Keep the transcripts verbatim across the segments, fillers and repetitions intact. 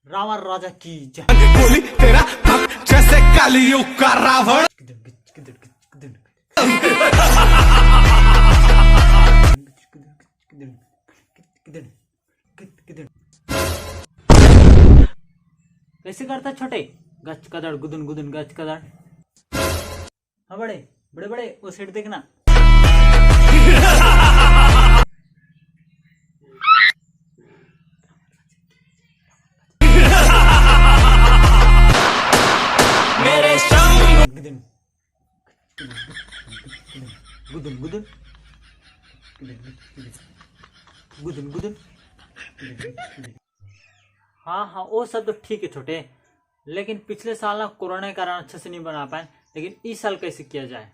रावण राजा की जय। बोली तेरा भक्त जैसे कलयुग का रावण। कैसे करता छोटे? गच कदड़ गुदुन गुदुन गच कदड़। हाँ बड़े, बड़े बड़े, वो सेट देखना। मेरे संग। गुदुन गुदुन गुदुन गुदुन। हाँ हाँ, वो सब तो ठीक है छोटे, लेकिन पिछले साल ना कोरोना के कारण अच्छे से नहीं बना पाए, लेकिन इस साल कैसे किया जाए?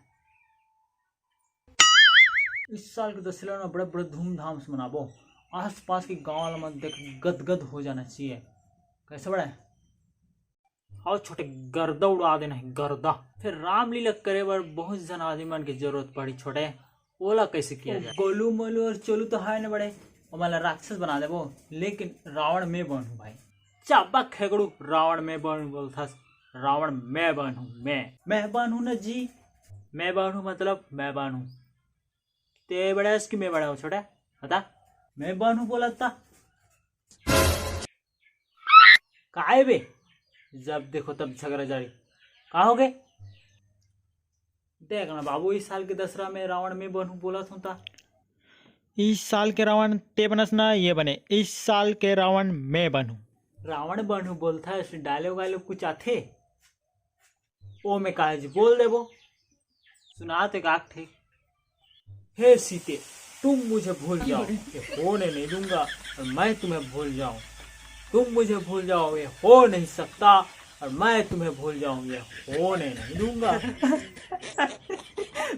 इस साल के दशहरा ना बड़े बड़े धूमधाम से मनाबो। आसपास के गांव वाला मन देख गदगद हो जाना चाहिए। कैसे बड़े? और छोटे, गर्दा उड़ा देना है, गर्दा। फिर रामलीला करे बर बहुत जन आदमी मन की जरूरत पड़ी छोटे, ओला कैसे किया जाए? गोलू मोलू और चोलू तो है ना बड़े, ओमन ला राक्षस बना देबो, लेकिन रावण मैं बनहूँ भाई। चाबा खेगड़ू, रावण मैं बनहूँ बोलथस, रावण मैं बनहूँ, मैं। मैं बनहूँ ना जी। मैं बनहूँ मतलब मैं बनहूँ। ते बड़ा है कि मैं बड़ा हूँ छोटा? बता। मैं बनहूँ बोला था। काय बे? जब देखो तब झगड़ा जारी। का हो गए? देख ना बाबू, इस साल के दशहरा में रावण मैं बनहूँ बोला था। इस साल के रावण ते बनस ना, ये बने। इस साल के रावण मैं बनहूँ। रावण बनहूँ बोलता है, उसमें डायलॉग वायलॉग कुछ आथे? ओ मैं काहे जी बोल देबो। सुना तो एक आध ठे। हे सीते, तुम मुझे भूल जाओ, ये होने नहीं दूंगा, और मैं तुम्हें भूल जाऊं। तुम मुझे भूल जाओ, ये हो नहीं सकता, और मैं तुम्हें भूल जाऊं, ये होने नहीं दूंगा।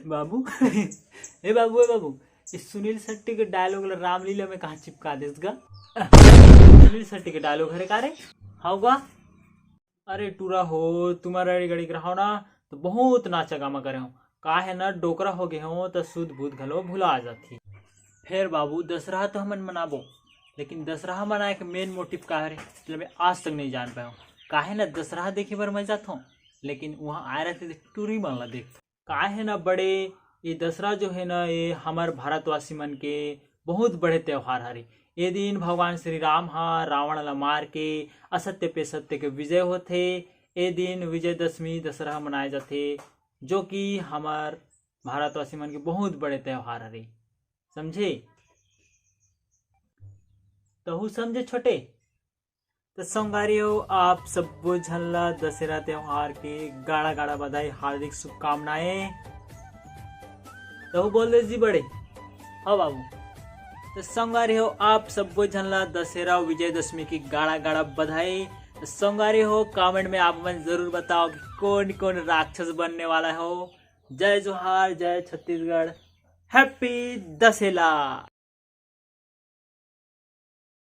बाबू, हे बाबू, हे बाबू, इस सुनील शेट्टी के डायलॉग ला रामलीला में कहाँ चिपका देस गा? सुनील शेट्टी के डायलॉग हरे का रे? हाउ गा? अरे टूरा हो, तुम्हारा गाड़ी रहो ना, तो बहुत नाचा गामा करे हो। काहे ना डोकरा हो गए हो, तो सूद बूद घलो भुला जाती। फेर बाबू, दशहरा तो हमन मनाबो, लेकिन दशहरा मनाए के मेन मोटिव का हरे, मतलब मैं आज तक नहीं जान पाया हूँ। काहे ना दशहरा देखे बर मैं जात हूँ, लेकिन वहाँ आए रहते तो टूरी मन ला देखथों। काहे ना बड़े, ये दशहरा जो है ना, ये हमर भारतवासी मन के बहुत बड़े त्योहार हरे। ये दिन भगवान श्री राम हा रावण ला मार के असत्य पे सत्य के विजय होथे। ये दिन विजयदशमी दशहरा मनाए जाथे, जो कि हमर भारतवासी मन के बहुत बड़े त्योहार हरे। समझे? तहू समझे छोटे? तो संगवारी हो, आप सब्बो झन ला दशहरा त्योहार के गाड़ा गाड़ा बधाई, हार्दिक शुभकामनाएं। तो बोल दे जी बड़े। हाँ बाबू। तो संगवारी हो, आप सब्बो झन ला दशहरा विजयदशमी की गाड़ा गाड़ा बधाई। तो संगवारी हो, कमेंट में आप मन जरूर बताओ कि कौन कौन राक्षस बनने वाला हो। जय जोहार, जय छत्तीसगढ़, हैप्पी दशहरा।